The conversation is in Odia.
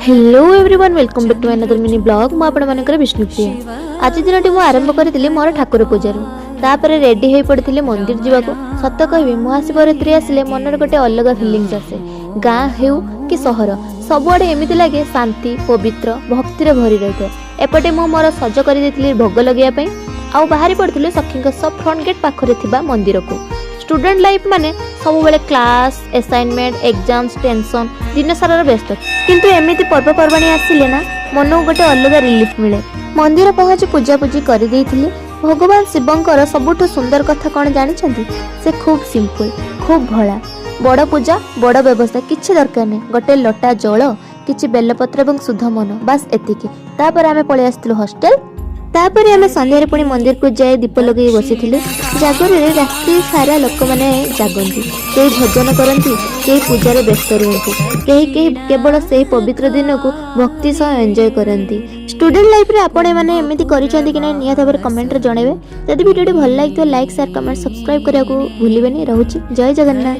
Hello everyone, welcome back to another mini vlog. ମୁଁ ଆପଣମାନଙ୍କର ବିଷ୍ଣୁପ୍ରିୟା। ଆଜି ଦିନଟି ମୁଁ ଆରମ୍ଭ କରିଥିଲି ମୋର ଠାକୁର ପୂଜାରୁ। ତାପରେ ରେଡ଼ି ହେଇ ପଡ଼ିଥିଲି ମନ୍ଦିର ଯିବାକୁ। ସତ କହିବି, ମହାଶିବରାତ୍ରି ଆସିଲେ ମନରେ ଗୋଟେ ଅଲଗା ଫିଲିଙ୍ଗସ୍ ଆସେ। ଗାଁ ହେଉ କି ସହର, ସବୁଆଡ଼େ ଏମିତି ଲାଗେ ଶାନ୍ତି, ପବିତ୍ର, ଭକ୍ତିରେ ଭରି ରହିଥାଏ। ଏପଟେ ମୁଁ ମୋର ସଜ କରିଦେଇଥିଲି ଭୋଗ ଲଗେଇବା ପାଇଁ ଆଉ ବାହାରି ପଡ଼ିଥିଲି ସଖୀଙ୍କ ସପ୍ ଫ୍ରଣ୍ଟ ଗେଟ୍ ପାଖରେ ଥିବା ମନ୍ଦିରକୁ। ଷ୍ଟୁଡେଣ୍ଟ ଲାଇଫ୍ ମାନେ ସବୁବେଳେ କ୍ଲାସ୍, ଆସାଇନମେଣ୍ଟ, ଏକ୍ଜାମ୍ସ, ଟେନସନ୍, ଦିନ ସାରାର ବ୍ୟସ୍ତ। କିନ୍ତୁ ଏମିତି ପର୍ବପର୍ବାଣୀ ଆସିଲେ ନା ମନକୁ ଗୋଟେ ଅଲଗା ରିଲିଫ୍ ମିଳେ। ମନ୍ଦିର ପହଞ୍ଚି ପୂଜାପୂଜି କରିଦେଇଥିଲି। ଭଗବାନ ଶିବଙ୍କର ସବୁଠୁ ସୁନ୍ଦର କଥା କ'ଣ ଜାଣିଛନ୍ତି? ସେ ଖୁବ୍ ସିମ୍ପଲ୍, ଖୁବ୍ ଭୋଳା। ବଡ଼ ପୂଜା, ବଡ଼ ବ୍ୟବସ୍ଥା କିଛି ଦରକାର ନାହିଁ। ଗୋଟେ ଲୋଟା ଜଳ, କିଛି ବେଲପତ୍ର ଏବଂ ଶୁଦ୍ଧ ମନ, ବାସ୍ ଏତିକି। ତାପରେ ଆମେ ପଳେଇ ଆସିଥିଲୁ ହଷ୍ଟେଲ। ତାପରେ ଆମେ ସନ୍ଧ୍ୟାରେ ପୁଣି ମନ୍ଦିରକୁ ଯାଇ ଦୀପ ଲଗେଇ ବସିଥିଲୁ। ଜାଗରରେ ରାତି ସାରା ଲୋକମାନେ ଜାଗନ୍ତି। କେହି ଭଜନ କରନ୍ତି, କେହି ପୂଜାରେ ବ୍ୟସ୍ତ ରୁହନ୍ତି, କେହି କେହି କେବଳ ସେହି ପବିତ୍ର ଦିନକୁ ଭକ୍ତି ସହ ଏନ୍ଜୟ କରନ୍ତି। ଷ୍ଟୁଡେଣ୍ଟ ଲାଇଫରେ ଆପଣ ଏମାନେ ଏମିତି କରିଛନ୍ତି କି ନାହିଁ, ନିହାତି ଭାବରେ କମେଣ୍ଟରେ ଜଣାଇବେ। ଯଦି ଭିଡ଼ିଓଟି ଭଲ ଲାଗିଥିବ, ଲାଇକ୍, ସେୟାର, କମେଣ୍ଟ, ସବସ୍କ୍ରାଇବ୍ କରିବାକୁ ଭୁଲିବେନି। ରହୁଛି, ଜୟ ଜଗନ୍ନାଥ।